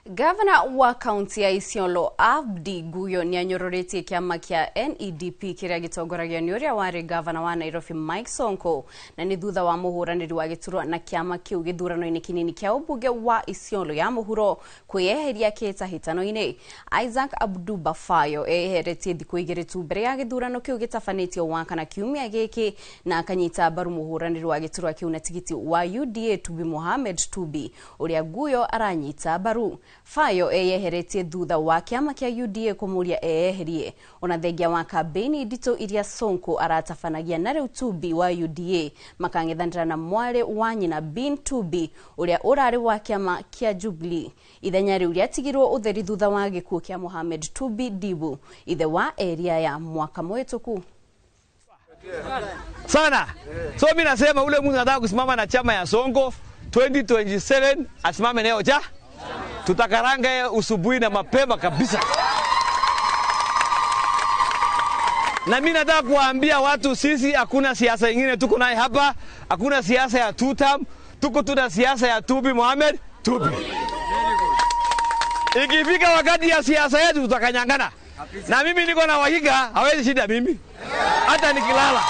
Gavana wa kaunti ya Isiolo Abdi Guyo nĩanyũrũrĩtie kĩama kĩa NEDP kĩrĩa gĩtongoragio nĩ ũrĩa warĩ gavana wa Nairobi Mike Sonko, na nĩ thutha wa mũhũranĩri wa gĩturwa na kĩama kĩu gĩthurano-inĩ kĩnini kĩa ũmbunge wa Isiolo ya mũhuro kwĩyeheria kĩhĩtahĩtano-inĩ. Isaac Abduba Fayo eyeheretie thikũ igĩrĩ tu mbere ya gĩthurano kĩu gĩtabanĩtio Wakana kiumia gĩkĩ, na akanyita mbaru mũhũranĩri wa gĩturwa kĩu na tigiti wa UDA Tubi Mohamed Tubi ũrĩa Guyo aranyita mbaru. Fayo eyeheretie thutha wa kĩama kĩa UDA kũmũria eyeherie ona thengia wa kambĩini nditũ iria Sonko aratabanagia, na rĩu Tubi wa UDA makang'ethanĩra na mwarĩ wa nyina Bin Tubi ũrĩa ũrarĩ wa kĩama kĩa Jubilee. Ithenya rĩu rĩatigirwo ũtheri thutha wa gĩkuũ kĩa Mohamed Tubi Dibu, ithe wa eri aya, mwaka mũhĩtũku. Sana. So mimi nasema ule mtu anataka kusimama na chama ya Sonko 2027 asimame nayo cha tutakaranga yeye usubuhi na mapema kabisa. Na mimi nataka kuwaambia watu, sisi hakuna siasa ingine tuko naye hapa, hakuna siasa ya two term, tuko tuna siasa ya Tubi Mohamed Tubi. Ikifika wakati ya siasa yetu tutakanyangana. Na mimi niko na uhakika hawezi shinda mimi hata nikilala.